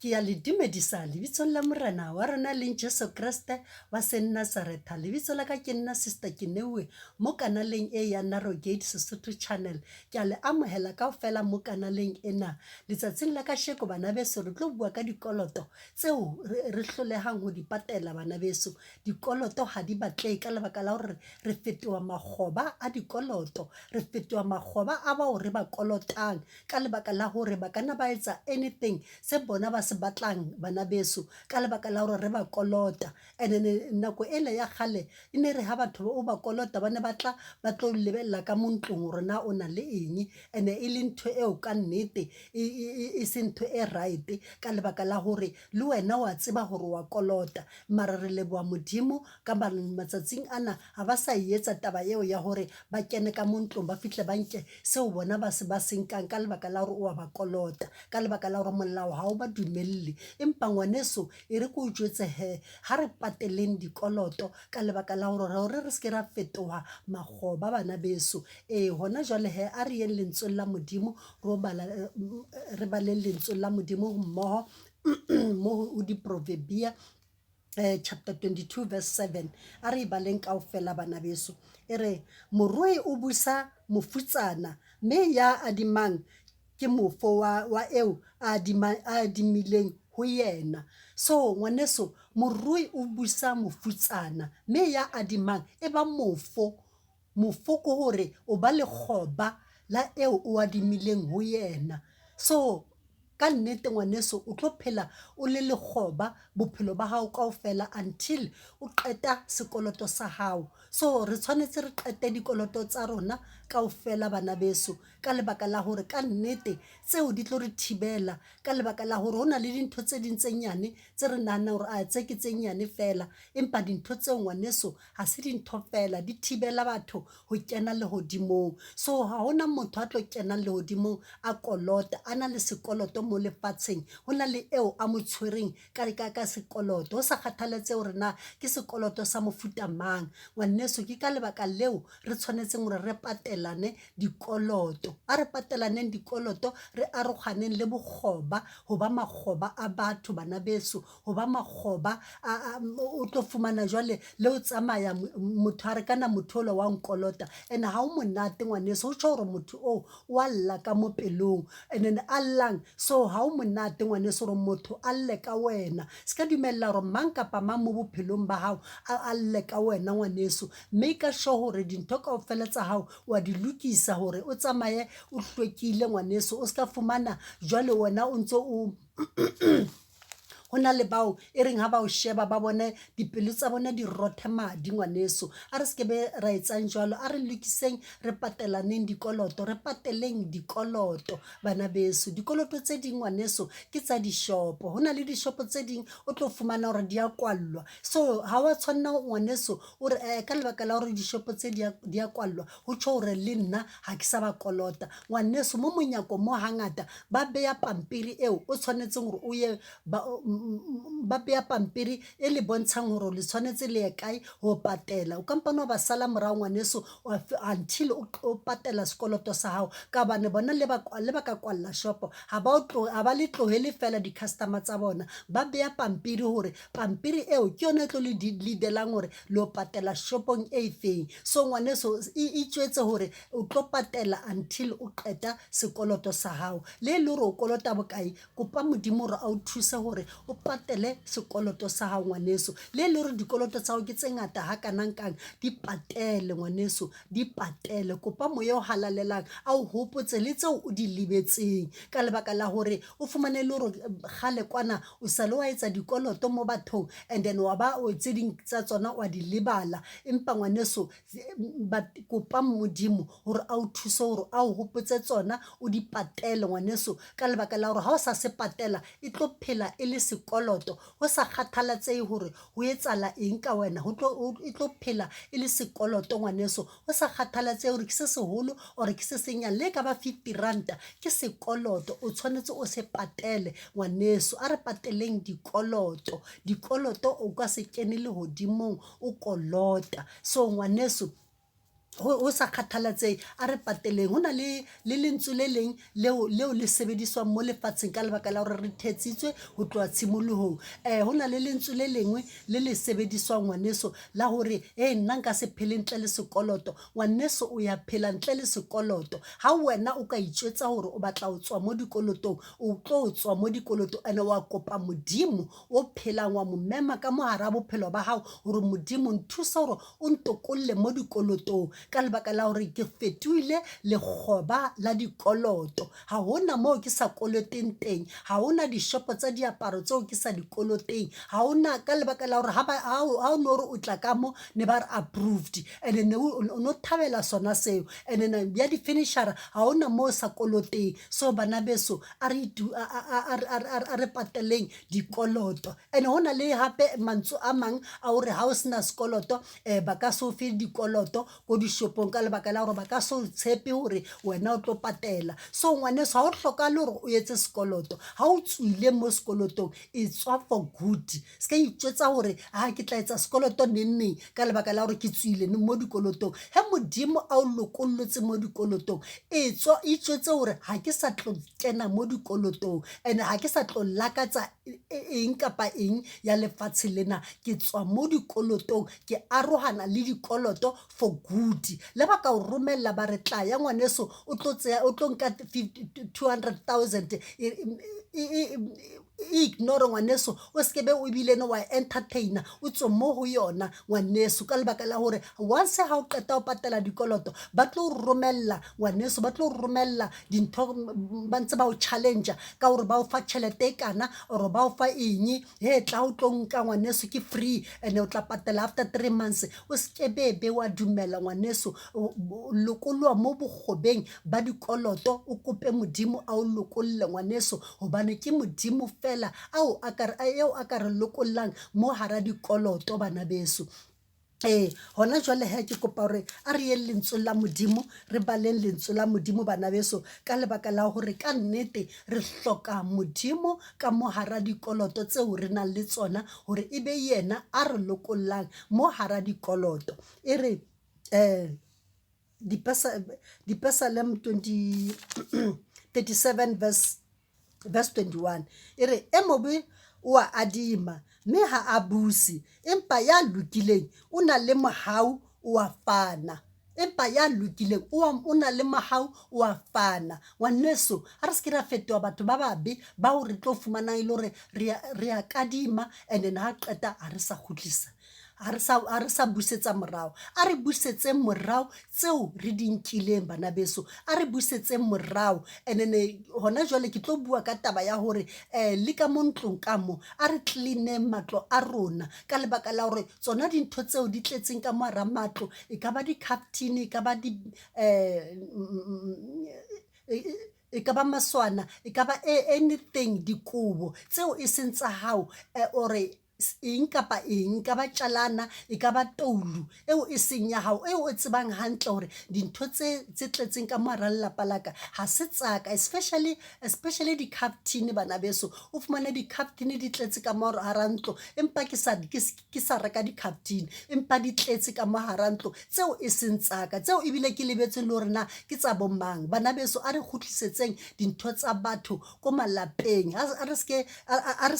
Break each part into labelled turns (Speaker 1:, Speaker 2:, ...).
Speaker 1: Ke ya le dumedisa lebitsong la Morena wa rona leng Jesu Kreste wa Senazaretha. Lebitso la ka ke nna Sister Keneuwe mo kanaleng e ya Narrow Gate Sesotho Channel. Ke a le amohela kaofela mo kanaleng ena. Letsatsing la kasheko bana beso re tlo bua ka dikoloto tseo re hlolehang ho di patela bana beso. Dikoloto ha di batlehe ka lebaka la hore re fetoha makgoba a dikoloto, re fetoha makgoba a bao re ba kolotang ka lebaka la hore ba ka nna ba etsa anything se bona ba se batlang bana beso ka lebaka la hore re ba kolota. And then nako ele ya kgale e ne re ha batho o ba kolota ba ne ba tla ba tlo lebella ka mo ntlong hore na o na le eng, ene e le ntho eo ka nnete e se ntho e right ka lebaka la hore le wena wa tseba hore wa kolota. Mara re leboha Modimo ka matsatsing ana ha ba sa e etsa taba eo ya hore ba kene ka mo ntlong ba fihle ba nke seo bona ba se ba se nkang ka lebaka la hore o wa ba kolota, ka lebaka la hore molao ha o ba dumelle. Empa ngwaneso e re ke o jwetse hee, ha re pateleng dikoloto ka lebaka la hore hore re se ke ra fetoha makgoba bana beso. Ee, hona jwale hee a re yeng lentsweng la Modimo ro bala, re baleng lentsweng la Modimo mmoho mo ho Diproverbia chapter 22 verse 7. A re e baleng kaofela bana beso. E re, morui o busa mofutsana, mme ya adimang ke mofo wa eo a adimileng ho yena. So ngwaneso, morui o busa mofutsana, mme ya adimang e ba mofo. Mofo ke hore o ba lekgoba la eo o adimileng ho yena. So ka nnete ngwaneso o tlo phela o le lekgoba bophelo ba hao kaofela until o qeta sekoloto sa hao. So re tshwanetse re qete dikoloto tsa rona kaofela bana beso, ka lebaka la hore ka nnete tseo di tlo re thibela ka lebaka la hore ho na le dintho tse ding tse nyane tse re nahanang hore a tse ke tse nyane feela, empa dintho tseo ngwaneso ha se dintho feela, di thibela batho ho kena lehodimong. So ha hona motho a tlo kenang lehodimong a kolota, a na le sekoloto mo lefatsheng, ho na le eo a mo tshwereng ka sekoloto. Ho sa kgathalatsehe hore na ke sekoloto sa mofuta mang. Ngwaneso ke ka lebaka leo re tshwanetseng hore re patelane dikoloto. A re patelaneng dikoloto, re arohaneng le bokgoba, ho ba makgoba a batho bana beso, ho ba makgoba o tlo fumana jwale le o tsamaya motho a re kana motho ola wa nkolota. Ene ha o monate ngwaneso, ho tjho hore motho oo wa lla ka mo pelong, and then a llang. So ha o monate ngwaneso hore motho a lle ka wena. Se ka dumella hore mang kapa mang mo bophelong ba hao a lle ka wena ngwaneso. Make sure hore dintho kaofela tsa hao wa di lokisa hore o tsamaye o hlwekile ngwaneso. O ska fumana jwale wena o ntso o ho na le bao e reng ha ba o sheba ba bone dipelo tsa bona di rothe madi ngwaneso. A re se ke be ra etsang jwalo, a re lokiseng re patelaneng dikoloto, re pateleng dikoloto bana beso. Dikoloto tse ding ngwaneso ke tsa dishopo, ho na le dishopo tse ding o tlo fumana hore di a kwallwa. So ha wa tshwanna ngwaneso o re ka lebaka la hore dishopo tse di a kwallwa, ho tjho hore le nna ha ke sa ba kolota. Ngwaneso mo monyako mo hangata ba beya pampiri eo o tshwanetseng hore o ye ba beya pampiri e le bontshang hore le tshwanetse le ye kae ho patela. O kampane wa ba sala morao ngwaneso until o patela sekoloto sa hao, ka hobane bona le ba ka kwalla shopo ha ba o ha ba le tlohele feela di-customer tsa bona. Ba beya pampiri hore pampiri eo ke yona e tlo le lead-elang hore le o patela shopong e feng. So ngwaneso itjwetse hore o tlo patela until o qeta sekoloto sa hao. Le e le hore o kolota bokae, kopa Modimo hore a o thuse hore o patele sekoloto sa hao ngwaneso. Le e le hore dikoloto tsa hao ke tse ngata ha kanang kang, di patele ngwaneso, di patele. Kopa Moya o Halalelang a o hopotse le tseo o di lebetseng, ka lebaka la hore o fumane le hore kgale kwana o sa le wa etsa dikoloto mo bathong, and then wa ba tse ding tsa tsona wa di lebala. Empa ngwaneso kopa Modimo hore a o thuse hore a o hopotse tsona, o di patele ngwaneso, ka lebaka la hore ha o sa se patela e tlo phela e le sekoloto. Ho sa kgathalatsehe hore ho etsahala eng ka wena, ho tlo e tlo phela e le sekoloto ngwaneso. Ho sa kgathalatsehe hore ke se seholo or ke se senyane, le e ka ba 50 ranta ke sekoloto, o tshwanetse o se patele ngwaneso. A re pateleng dikoloto, dikoloto o ka se kene lehodimong o kolota. So ngwaneso, Ho sa kgathalatsehe, a re pateleng. Ho na le le lentswe le leng leo leo le sebediswang mo lefatsheng ka lebaka la hore re thetsitswe ho tloha tshimolohong. Ho na le lentswe le lengwe le le sebediswang ngwaneso la hore ee nna nka se phele ntle le sekoloto. Ngwaneso o ya phela ntle le sekoloto. Ha wena o ka itjwetsa hore o batla ho tswa mo dikolotong, o tlo tswa mo dikolotong ene wa kopa Modimo o phelang wa mo mema ka mo hara bophelo ba hao hore Modimo nthusa hore o ntokolle mo dikolotong ka lebaka la hore ke fetohile lekgoba la dikoloto. Ha hona moo ke sa koloteng teng, ha hona dishopo tsa diaparo tseo ke sa di koloteng, ha hona ka lebaka la hore ha ba ha o no re o tla ka mo ne ba re approved and ne o no thabela sona seo and then ya di-finisher ha hona moo sa koloteng. So bana beso a re a re pateleng dikoloto. And ho na le hape mantswe a mang a hore ha o sena sekoloto ba ka se o fe dikoloto ko dishopong ka lebaka la hore ba ka se o tshepe hore wena o tlo patela. So ngwaneso ha o hlokahale hore o etse sekoloto, ha o tswile mo sekolotong e tswa for good. Se ka itjwetsa hore ha ke tla etsa sekoloto neng neng ka lebaka la hore ke tswile mo dikolotong. He Modimo a o lokollotse mo dikolotong, e tswa itjwetse hore ha ke sa tlo kena mo dikolotong and ha ke sa tlo lakatsa eng kapa eng ya lefatshe lena. Ke tswa mo dikolotong, ke arohana le dikoloto for good. Le ba ka o romella ba re tla ya ngwaneso o tlo tseya o tlo nka 200,000 e ignore ngwaneso, o se ke be o ebile wa entertainer, o tswe mo ho yona ngwaneso ka lebaka la hore once ha o qeta ho patala dikoloto ba tlo romella ngwaneso, ba tlo romella dintho ba ntse ba o challenge ka hore ba o fa tjhelete e kana or ba o fa eng, he tla o tlo nka ngwaneso ke free and o tla patala after 3 months. O se ke be wa dumela ngwaneso, lokoloha mo bokgobeng ba dikoloto, o kope Modimo a o lokolle ngwaneso, hobane ke Modimo fela ao a ka eo a ka re lokollang mo hara dikoloto bana beso. Ee, hona jwale he ke kopa hore a re yeng lentsweng la Modimo, re baleng lentswe la Modimo bana beso, ka lebaka la hore ka nnete re hloka Modimo ka mo hara dikoloto tseo re nang le tsona hore e be yena a re lokollang mo hara dikoloto. E re Dipesalem 20 37 verse 21 e re e mobe o a adima mme ha a buse, empa ya lokileng o na le mohau o a fana. Empa ya lokileng o na le mohau o a fana. Ngwaneso, ha re se ke ra fetoha batho ba babe bao re tlo fumanang e le hore re a kadima and then ha qeta ha re sa kgutlisa, ha re sa busetsa morao. A re busetseng morao tseo re di nkileng bana beso, a re busetseng morao. And then hona jwale ke tlo bua ka taba ya hore le ka mo ntlong ka mo a re clean-eng matlo a rona ka lebaka la hore tsona dintho tseo di tletseng ka mo hara matlo, e ka ba di-captain, e ka ba di e ka ba maswana, e ka ba anything, dikobo tseo e seng tsa hao or eng kapa eng, e ka ba tjalana, e ka ba toulu eo e seng ya hao, eo o tsebang hantle hore dintho tse tletseng ka mo hara lelapa la ka ha se tsa ka, especially di-captain bana beso. O fumane di-captain di tletse ka mo hara ntlo, empa ke sa reka di-captain, empa di tletse ka mo hara ntlo tseo e seng tsa ka, tseo ebile ke lebetse le hore na ke tsa bo mang. Bana beso, a re kgutlisetseng dintho tsa batho ko malapeng, a re se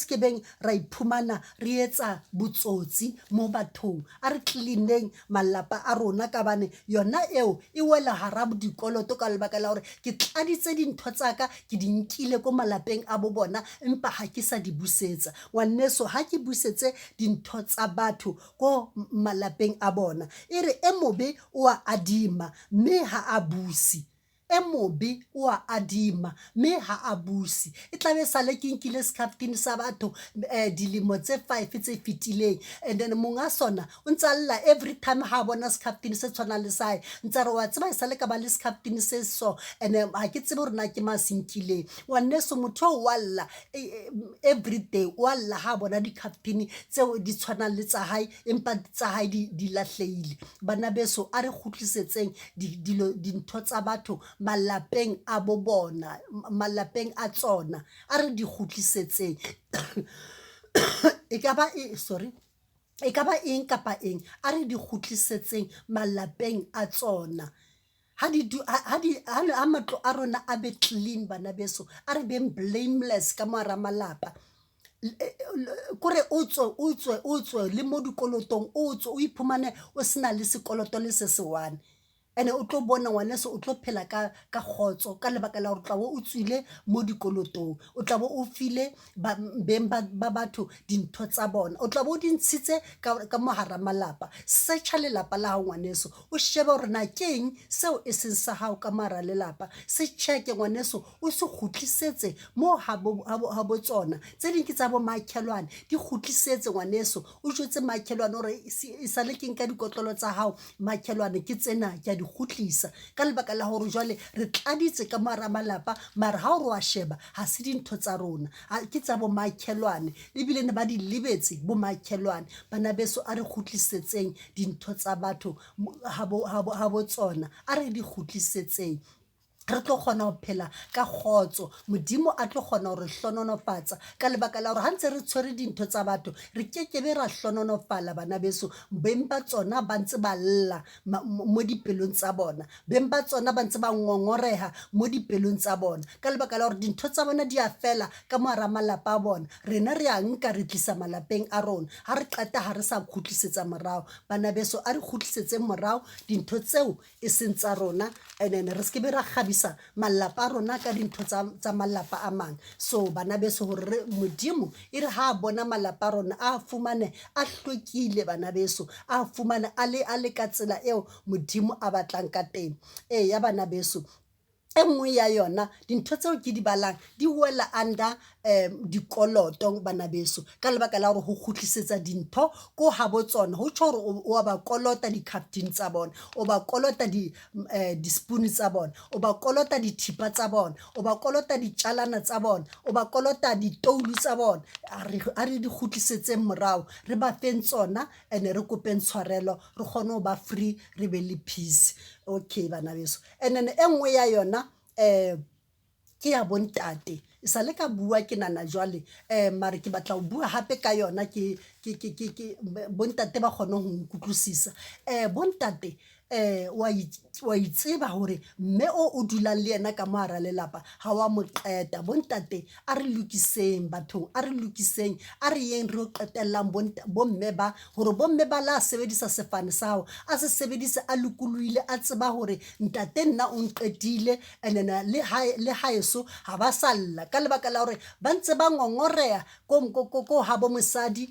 Speaker 1: ke beng ra iphumana re etsa botsotsi mo bathong. A re clean-eng malapa a rona ka bane yona eo e wela hara dikoloto ka lebaka la hore ke tladitse dintho tsa ka, ke di nkile ko malapeng a bo bona, empa ha ke sa di busetsa. Ngwaneso, ha ke busetse dintho tsa batho ko malapeng a bona. E re e mobe o a adima mme ha a buse, e mobe o a adima mme ha a buse. E tlabe sale ke nkile sekhafutini sa batho dilemo tse 5 tse fetileng, and then monga sona o ntsa lla every time ha bona sekhafutini se tshwanang le sa hae, ntsa re wa tseba e sale ka ba le sekhafutini se so and ha ke tsebe hore na ke mang se nkileng. Ngwaneso, motho oo wa lla every day, wa lla ha bona dikhafutini tseo di tshwanang le tsa hae, empa tsa hae di lahlehile. Bana beso, a re kgutlisetseng dilo dintho tsa batho malapeng a bo bona, malapeng a tsona, a re di kgutlisetseng. E ka ba e sorry. E ka ba eng kapa eng, a re di kgutlisetseng malapeng a tsona. Ha di ha di ha matlo a rona a be clean bana beso, a re beng blameless ka mo hara malapa. Kore o tswe, o tswe, o tswe le mo dikolotong, o tswe o iphumane o se na le sekoloto le se se one. Ene o tlo bona ngwaneso o tlo phela ka ka kgotso ka lebaka la hore o tla be o tswile mo dikolotong. O tla be o file ba beng ba ba batho dintho tsa bona. O tla be o di ntshitse ka ka mo hara malapa. Search-a lelapa la hao ngwaneso, o shebe hore na keng seo e seng sa hao ka mo hara lelapa. Se check-e ngwaneso, o se kgutlisetse mo habo habo habo tsona. Tse ding ke tsa bo makhelwane, di kgutlisetse ngwaneso. O jwetse makhelwane hore e sale ke nka dikotlolo tsa hao makhelwane ke tsena ke a di kgutlisa. Ka lebaka la hore jwale re tladitse ka mo hara malapa mara ha o re wa sheba ha se dintho tsa rona, ke tsa bo makhelwane ebile ne ba di lebetse bo makhelwane. Bana beso a re kgutlisetseng dintho tsa batho habo habo habo tsona, a re di kgutlisetseng. Re tlo kgona ho phela ka kgotso. Modimo a tlo kgona ho re hlononofatsa ka lebaka la hore ha ntse re tshwere dintho tsa batho, re kekebe ra hlononofala bana beso. Beng ba tsona ba ntse ba lla mo dipelong tsa bona. Beng ba tsona ba ntse ba ngongoreha mo dipelong tsa bona ka lebaka la hore dintho tsa bona di a fela ka mo hara malapa a bona. Rena re a nka re tlisa malapeng a rona. Ha re qeta ha re sa kgutlisetsa morao. Bana beso, a re kgutlisetseng morao dintho tseo e seng tsa rona, and then re se ke be ra kgabisa malapa a rona ka dintho tsa, tsa malapa a mang. So bana beso, hore re Modimo e re ha a bona malapa a rona a fumane a hlwekile bana beso, a fumane a le, a le ka tsela eo Modimo a batlang ka teng. Eya bana beso, e nngwe ya yona dintho tseo ke di balang di wela under dikoloto bana beso, ka lebaka la hore ho kgutlisetsa dintho ko habo tsona ho tjho hore o wa ba kolota di-captain tsa bona, o ba kolota di di-spoon tsa bona, o ba kolota dithipa tsa bona, o ba kolota ditjalana tsa bona, o ba kolota ditoulu tsa bona. A re di kgutlisetseng morao, re ba feng tsona and-e re kopeng tshwarelo, re kgone ho ba free, re be le peace. Okay bana beso. And then e nngwe ya yona ke ya bontate. E sa le ka bua ke nana jwale mare ke batla ho bua hape ka yona ke ke ke ke ke bontate ba kgone ho nkutlwisisa. Bontate wa wa itseba hore mme o o dulang le yena ka mo hara lelapa ha wa mo qeta. Bontate a re lokiseng bathong, a re lokiseng, a re yeng re yo qetellang bomme ba hore bomme ba la sebedisa sefane sa hao, a se sebedise a lokolohile, a tseba hore ntate nna o nqetile. And then le hae, le haeso ha ba sa lla ka lebaka la hore ba ntse ba ngongoreha ko, ko, ko, ko habo mosadi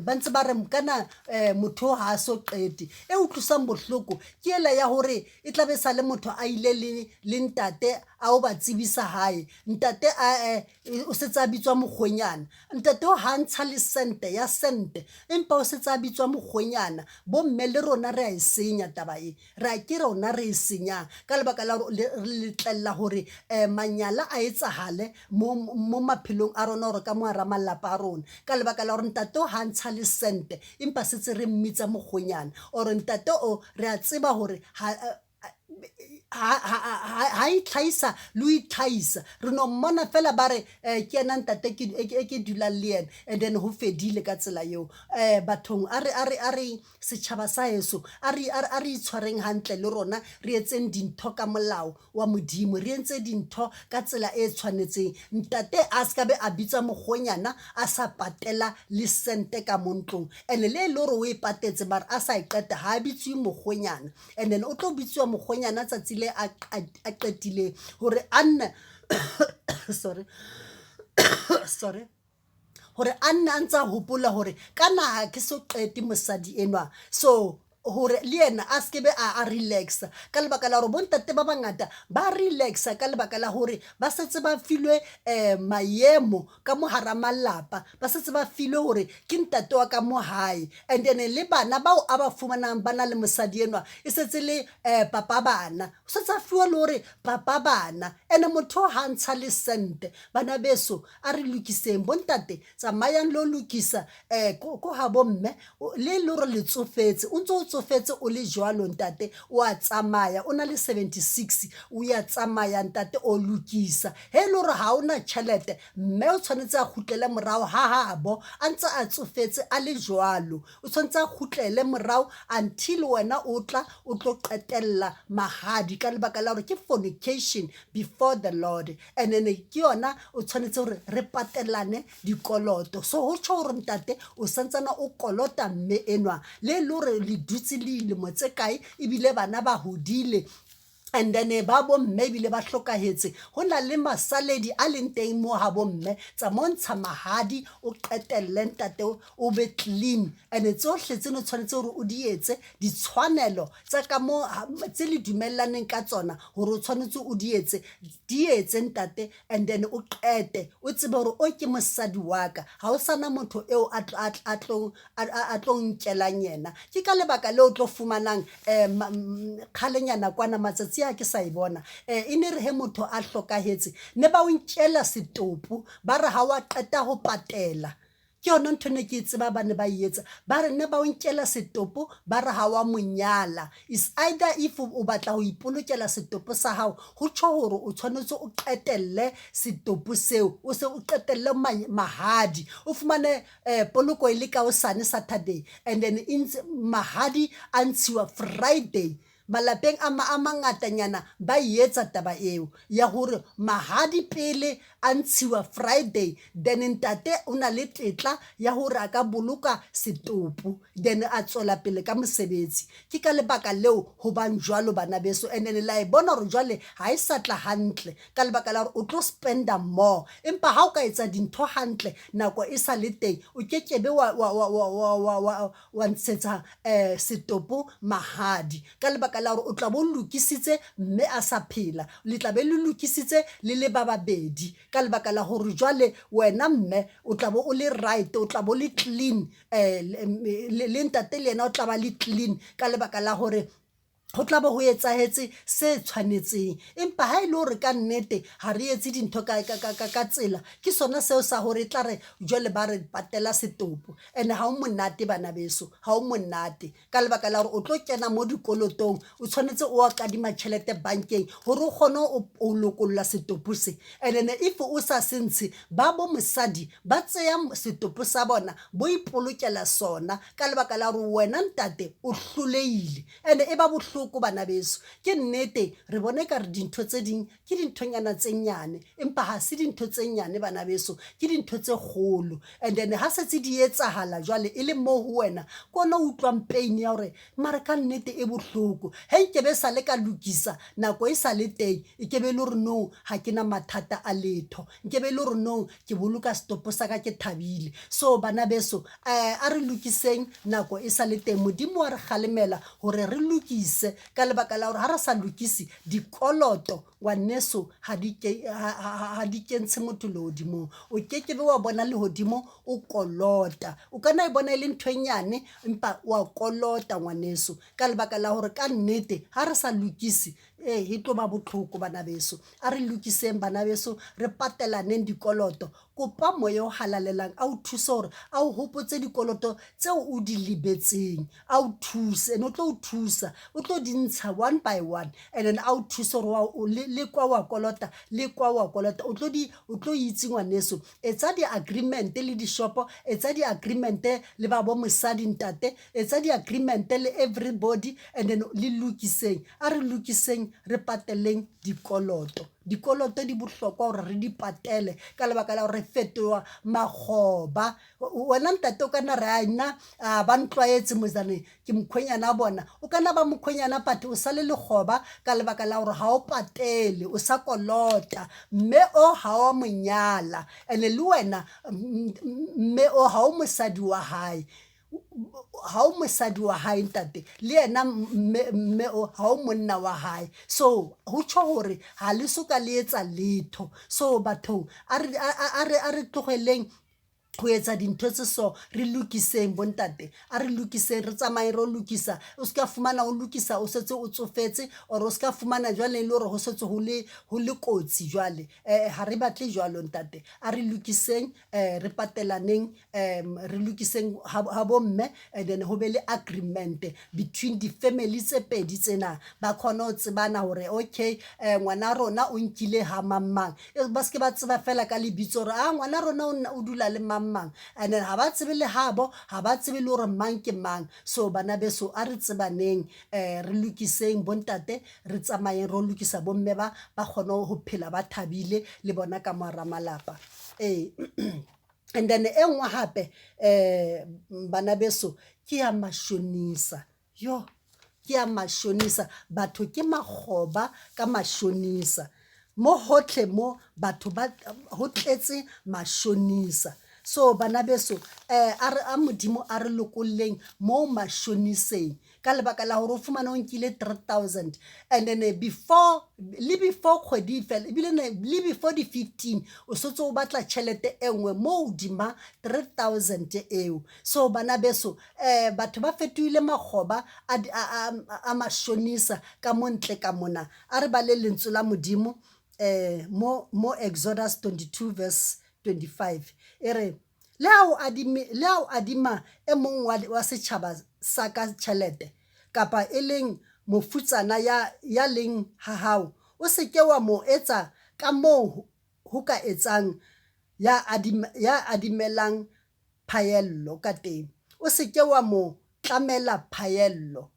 Speaker 1: ba ntse ba re kana motho ha a so qete. E utlwisang bohloko ke ela ya hore e tla be sa le motho a ile le, le ntate a o ba tsebisa hae. Ntate a o setse a bitswa mokgwenyana. Ntate o ha ntsha le sente ya sente, empa o setse a bitswa mokgwenyana. Bomme le rona re a e senya taba e. Re a ke rona re e senyang ka lebaka la hore re letlella hore manyala a etsahale mo mo maphelong a rona hore ka mo hara malapa a rona. Ka lebaka la hore ntate o ha ntsha le sente, empa setse re mmitsa mokgwenyana. Or ntate o re a tseba hore ha ha itlhahisa le ho itlhahisa, re no mmona fela ba re ke yena ntate e ke dulang le yena, and then ho fedile ka tsela eo. Bathong a re a re a re setjhaba sa heso, a re a re itshwareng hantle le rona, re etseng dintho ka molao wa Modimo, re entse dintho ka tsela e tshwanetseng. Ntate a ska be a bitsa mokgwenyana a sa patela le sente ka mo ntlong, and-e le e le hore o e patetse mara a sa e qeta, ha a bitsiwe mokgwenyana. And then o tlo bitsiwa mokgwenyana tsatsi le a a qetileng hore a nne sorry sorry hore a nne a ntsa hopola hore ka na ha ke so qete mosadi enwa. So hore le yena a se ke be a relax-a ka lebaka la hore bontate ba bangata ba relax-a ka lebaka la hore ba setse ba filwe maemo ka mo hara malapa, ba setse ba filwe hore ke ntate wa ka mo hae. And then le bana bao a ba fumanang ba na le mosadi enwa e setse le papa bana, o setse a fiwa le hore papa bana. And-e motho ha ntsha le sente. Bana beso, a re lokiseng. Bontate tsamayang lo lokisa ko, ko habo mme le e le hore le tsofetse, o ntso o tsofetse. tsofetse o le jwalo ntate, o a tsamaya o na le 76 o ya tsamaya ntate o lokisa. He e le hore ha o na tjhelete, mme o tshwanetse a kgutlele morao ha habo a ntse a tsofetse a le jwalo. O tshwanetse a kgutlele morao until wena o tla o tlo qetella mahadi ka lebaka la hore ke fornication before the Lord. And then ke yona o tshwanetse hore re patelane dikoloto. So ho tjho hore ntate o santsana o kolota mme enwa le le hore le dutse le dilemo tse kae ebile bana ba hodile and then ba bo mme ebile ba hlokahetse. Ho na le masaledi a leng teng mo ha bo mme tsa mo ntsha mahadi o qetelle ntate o be clean. And tsohle tseno tshwanetse hore o di etse ditshwanelo tsa ka mo tse le dumellaneng ka tsona hore o tshwanetse o di etse di etse ntate and then o qete o tsebe hore o ke mosadi wa ka ha o sana motho eo a tlo nkelang yena. Ke ka lebaka leo o tlo fumanang kgalenyana kwana matsatsi a ke sa e bona e ne re he motho a hlokahetse ne ba o nkela setopo ba re ha wa qeta ho patela. Ke yona ntho ne ke e tseba ba ne ba e etsa. Ba re ne ba o nkela setopo ba re ha wa mo nyala. Is either if o batla ho ipolokela setopo sa hao, ho tjho hore o tshwanetse o qetelle setopo seo, o se o qetelle mahadi. O fumane poloko e le ka hosane Saturday and then e ntse mahadi a ntshiwa Friday. Malapeng a a mangatanyana ba e etsa taba eo ya hore mahadi pele a ntshiwa Friday then ntate o na le tetla ya hore a ka boloka setopo then a tswela pele ka mosebetsi. Ke ka lebaka leo ho bang jwalo bana beso and then la e bona hore jwale ha e sa tla hantle ka lebaka la hore o tlo spend-a more. Empa ha o ka etsa dintho hantle nako e sa le teng o kekebe wa ntshetsa setopo mahadi ka lebaka la hore o tla bo lokisitse mme a sa phela. Le tla be le lokisitse le le ba babedi ka lebaka la hore jwale wena mme o tla bo o le right, o tla bo le clean le ntate le yena o tla ba le clean ka lebaka la hore ho tla be ho etsahetse se tshwanetseng. Empa ha e le hore ka nnete ha re etse dintho ka tsela, ke sona seo sa hore e tla re jwale ba re patela setopo. And ha o monate bana beso, ha o monate ka lebaka la hore o tlo kena mo dikolotong, o tshwanetse o kadima tjhelete bankeng hore o kgone ho lokolla setopo se. And then if o sa se ntshe, ba bo mosadi ba tseya setopo sa bona bo ipolokela sona ka lebaka la hore wena ntate o hlolehile. And e ba bohloko bana beso. Ke nnete re bona ekare dintho tse ding ke dinthonyana tse nyane, empa ha se dintho tse nyane bana beso, ke dintho tse kgolo. And then ha setse di etsahala jwale e le mo ho wena, ke ona o utlwang pain ya hore mara ka nnete e bohloko. He nkebe sa le ka lokisa nako e sa le teng, e ke be le hore nou ha ke na mathata a letho. Nke be le hore nou ke boloka setopo sa ka ke thabile. So bana beso a re lokiseng nako e sa le teng. Modimo wa re kgalemela hore re lokise ka lebaka la hore ha re sa lokise dikoloto ngwaneso ha di kentshe motho lehodimong. O kekebe wa bona lehodimo o kolota. O ka nna e bona e le ntho e nyane empa wa kolota ngwaneso ka lebaka la hore ka nnete ha re sa lokise e tlo ba botlhoko bana beso. A re lokiseng bana beso, re patelaneng dikoloto. Kopa moya o halalelang a o thuse hore a o hopotse dikoloto tseo o di lebetseng, a o thuse and o tlo o thusa, o tlo di ntsha one by one and then a o thuse hore le kwa wa kolota, le kwa wa kolota. O tlo di o tlo itse ngwaneso. Etsa di-agreement le dishopo, etsa di-agreement le ba bo mosadi ntate, etsa di-agreement le everybody and then le lokiseng. A re lokiseng re pateleng dikoloto. Dikoloto di bohlokwa hore re di patele ka lebaka la hore re fetoha makgoba. Wena ntate o ka nna re a nna ba ntlwaetse mozane ke mokgwenyana wa bona. O ka nna ba mokgwenyana but o sa le lekgoba ka lebaka la hore ha o patele, o sa kolota. Mme o ha wa mo nyala and le wena mme o ha o mosadi wa hae. Ha o mosadi wa hae ntate, le yena mme o ha o monna wa hae. So ho tjho hore ha le so ka le etsa letho. So bathong a re tloheleng Ho etsa dintho tse so. Re lokiseng bontate, a re lokiseng, re tsamaye re lokisa. O se ka fumana o lokisa o setse o tsofetse, or o se ka fumana jwale e le hore ho setse ho le kotsi jwale. Ha re batle jwalo, ntate. A re lokiseng, re patelaneng, re lokiseng ha bomme, and then ho be le agreement between di-family tse pedi tsena. Ba kgone ho tsebana hore okay, ngwana rona o nkile ha mang mang. Ba se ke ba tseba fela ka lebitso hore a ngwana rona o dula le mang mang, and then ha ba tsebe le habo, ha ba tsebe le hore mang ke mang. So bana beso, a re tsebaneng, re lokiseng bontate, re tsamayeng re lokisa bomme ba kgone ho phela ba thabile le bona ka mohara malapa. Ee, and then e nngwe hape, bana beso, ke ya mashonisa. Yo, ke ya mashonisa. Batho ke makgoba ka mashonisa. Mo hohle mo batho ba ho tletse mashonisa. So bana beso, a re a Modimo a re lokolleng mo mashoniseng, ka lebaka la hore o fumane o nkile 3000, and then before le before kgwedi e fela, ebile le before di-15, o setse o batla tjhelete e nngwe mo hodima 3000 eo. So bana beso, batho ba fetohile makgoba a mashonisa ka mo ntle ka mona. A re bale lentswe la Modimo mo Exodus 22 verse 25. E re, le ha o adima e mong wa setjhaba sa ka tjhelete, kapa e leng mofutsana ya leng ha hao, o se ke wa mo etsa ka moo ho ka etsang ya adimelang phaello ka teng. O se ke wa mo tlamela phaello,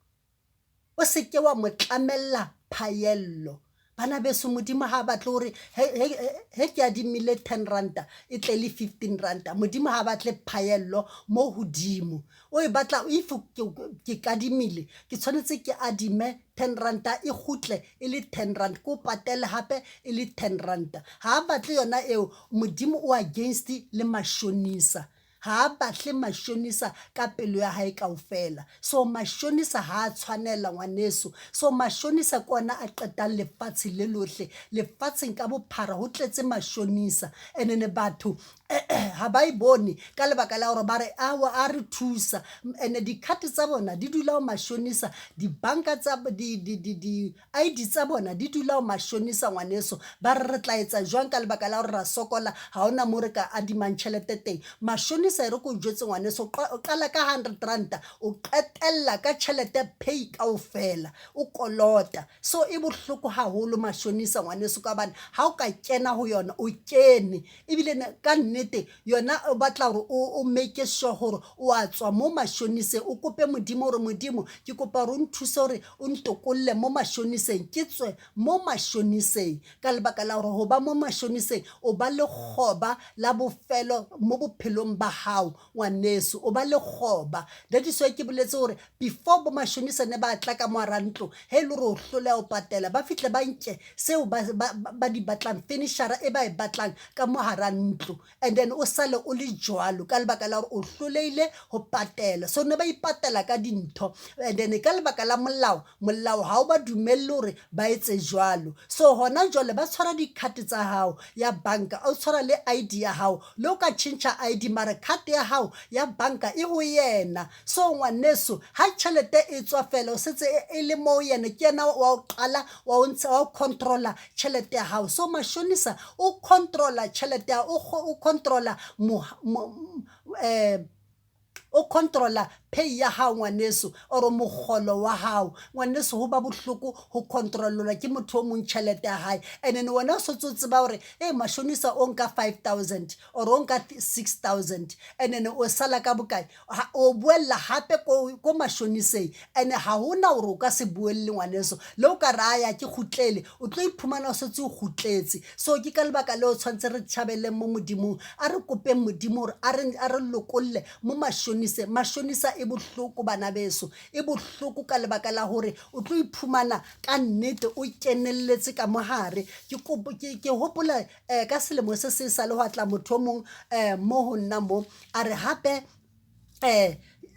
Speaker 1: o se ke wa mo tlamella phaello. Bana beso, Modimo ha batle hore he ke adimile 10 ranta e tle le 15 ranta. Modimo ha batle phaello mo hodimo. O e batla, if ke kadimile, ke tshwanetse ke adime 10 ranta, e kgutle e le 10 rand, ke o patele hape e le 10 ranta. Ha a batle yona eo. Modimo o against le mashonisa, ha a batle mashonisa ka pelo ya hae kaofela. So mashonisa ha a tshwanela, ngwaneso. So mashonisa ke ona a qetang lefatshe le lohle. Lefatsheng ka bophara ho tletse mashonisa, and then batho ha ba e bone ka lebaka la hore ba re awa a re thusa, and di-card tsa bona di dula ho mashonisa, dibanka tsa di ID tsa bona di dula ho mashonisa. Ngwaneso, ba re re tla etsa jwang ka lebaka la hore ra sokola, ha hona mo re ka adimang tjhelete teng? Mashonisa, e re ko jwetse, ngwaneso, o qala ka 100 ranta, o qetella ka tjhelete pay kaofela o kolota. So e bohloko haholo mashonisa, ngwaneso, ka hobane ha o ka kena ho yona, o kene ebile ka nnete yona o batla hore o make sure hore o a tswa mo mashoniseng. O kope Modimo hore, Modimo, ke kopa hore o nthuse hore o ntokolle mo mashoniseng, ke tswe mo mashoniseng, ka lebaka la hore ho ba mo mashoniseng, o ba lekgoba la bofelo mo bophelong ba hao. Ngwaneso, o ba lekgoba. That is why ke boletse hore before bo mashonisa ne ba tla ka mohara ntlo, he e le hore o hloleha ho patela, ba fihle ba nke seo ba di batlang, furniture e ba e batlang ka mohara ntlo, and then o sale o le jwalo ka lebaka la hore o hlolehile ho patela. So ne ba ipatela ka dintho, and then ka lebaka la molao, molao ha o ba dumelle hore ba etse jwalo. So hona jwale ba tshwara di-card tsa hao ya banka, o tshwara le ID ya hao. Le o ka tjhentjha ID, mara card ya hao ya banka e ho yena. So ngwaneso, ha tjhelete e tswa fela, o setse e le mo yena. Ke yena wa o qala wa o ntsha, wa o controla tjhelete ya hao. So mashonisa o controla tjhelete ya o controla o controla pay ya hao, ngwaneso, or mokgolo wa hao. Ngwaneso, ho ba bohloko ho controlelwa ke motho o mong tjhelete ya hae, and then wena o setse o tseba hore e mashonisa o nka 5000 or o nka 6000, and then o sala ka bokae? O buella hape ko mashoniseng, and ha hona hore o ka se buelle, ngwaneso. Le o ka raya ke kgutlele, o tlo iphumana o setse o kgutletse. So ke ka lebaka leo tshwanetse re tjhabeleng mo Modimong. A re kopeng Modimo hore a re lokolle mo mashoniseng. Mashonisa e bohloko, bana beso, e bohloko ka lebaka la hore o tlo iphumana ka nnete o kenelletse ka mohare. Ke hopola ka selemo se seng sa le ho atla motho o mong mo ho nna mo, a re hape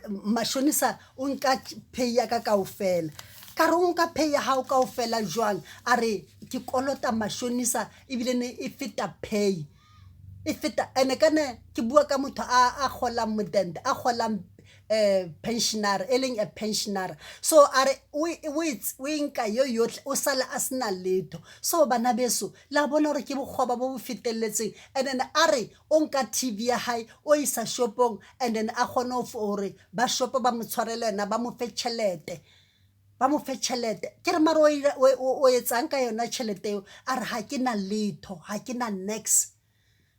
Speaker 1: mashonisa o nka pay ya ka kaofela. Ka re, o nka pay ya hao kaofela jwang? A re, ke kolota mashonisa, ebile ne e feta pay. E feta ene ka ne ke bua ka motho a kgolang modende, a kgolang pensionara, e leng a pensionara. So a re o e nka yo yotlhe, o sale a sena letho. So bana beso, la bona hore ke bokgoba bo bo fetelletseng. And then a re o nka TV ya hae, o isa shopong, and then a kgone hore ba shopo ba mo tshwarele yona, ba mo fe tjhelete, ba mo fe tjhelete. Ke re mare o etsang ka yona tjhelete eo? A re ha ke na letho, ha ke na niks.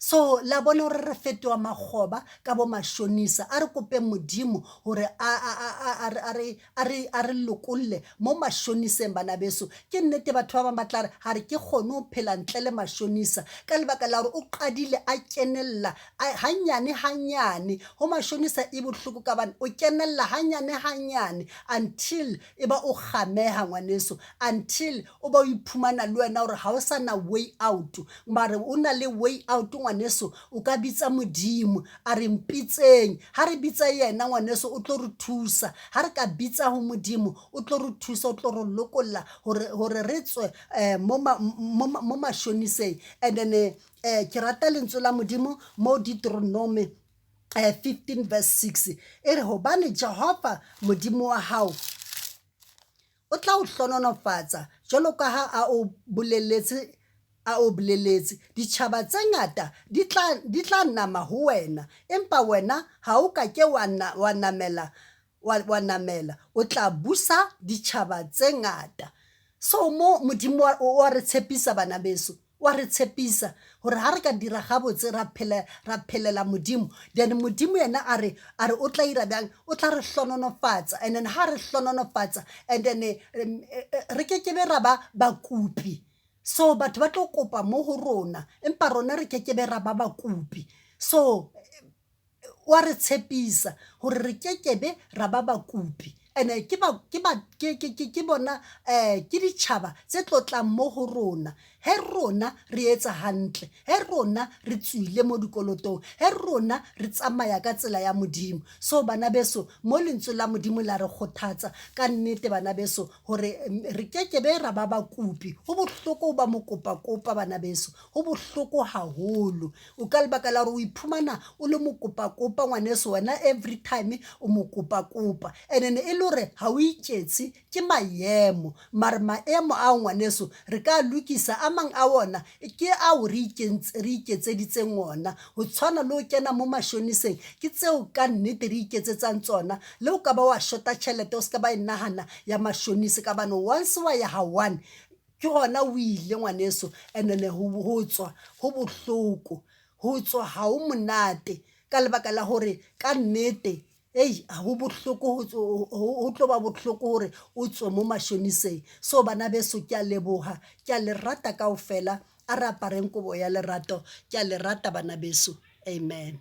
Speaker 1: So la bona hore re fetoha makgoba ka bo mashonisa. A re kopeng Modimo hore a re lokolle mo mashoniseng, bana beso. Ke nnete, batho ba bang ba tla re ha re ke kgone ho phela ntle le mashonisa, ka lebaka la hore o qadile a kenella hanyane hanyane ho mashonisa. E bohloko ka bane o kenella hanyane hanyane until e ba o kgameha, ngwaneso, until o ba o iphumana le wena hore ha o sa na way out. Mare o na le way out, ngwaneso. O ka bitsa Modimo, a re mpitseng. Ha re bitsa yena, ngwaneso, o tlo re thusa. Ha re ka bitsa ho Modimo, o tlo re thusa, o tlo re lokolla hore re tswe mo mashoniseng. And then ke rata lentswe la Modimo mo Deuteronomy 15 verse 6, e re hobane Jehova Modimo wa hao o tla o hlohonolofatsa jwalo ka ha a o boleletse. Ditjhaba tse ngata di tla nama ho wena, empa wena ha o ka ke wa namela, o tla busa ditjhaba tse ngata. So mo Modimo wa re tshepisa, bana beso, wa re tshepisa hore ha re ka dira gabotse, ra phela, ra phelela Modimo, then Modimo yena a re o tla ira bjang? O tla re hlohonolofatsa. And then ha re hlohonolofatsa, and then re ke ke be ra ba bakopi. So batho ba tlo kopa mo ho rona, empa rona re ke ke be ra ba bakopi. So wa re tshepisa hore re kekebe ra ba bakopi. Ene ke bona ke ditjhaba tse tlo tlang mo ho rona he rona re etsa hantle, he rona re tswile mo dikolotong, he rona re tsamaya ka tsela ya Modimo. So bana beso, mo lentswe la Modimo la re kgothatsa ka nnete, bana beso, hore re kekebe ra ba bakopi. Ho bohloko ho ba mokopa-kopa, bana beso, ho bohloko haholo. O ka lebaka la hore o iphumana o le mokopa-kopa, ngwaneso, wena every time o mokopa-kopa, and then e le hore ha o iketse, ke maemo. Mare maemo ao, ngwaneso, re ka lokisa. A mang a ona ke ao re iketseditseng ona, ho tshwana le ho kena mo mashoniseng. Ke tseo ka nnete re iketsetsang tsona. Le o ka ba wa shota tjhelete, o se ka ba e nahana ya mashonisa, ka bane once wa ya ha one, ke hona o ile, ngwaneso. And then ho tswa ho bohloko, ho tswa ha o monate, ka lebaka la hore ka nnete, ei, ho bohloko, ho tlo ba bohloko hore o tswe mo mashoniseng. So bana beso, ke a leboha, ke a le rata kaofela. A re apareng kobo ya lerato. Ke a le rata, bana beso. Amen.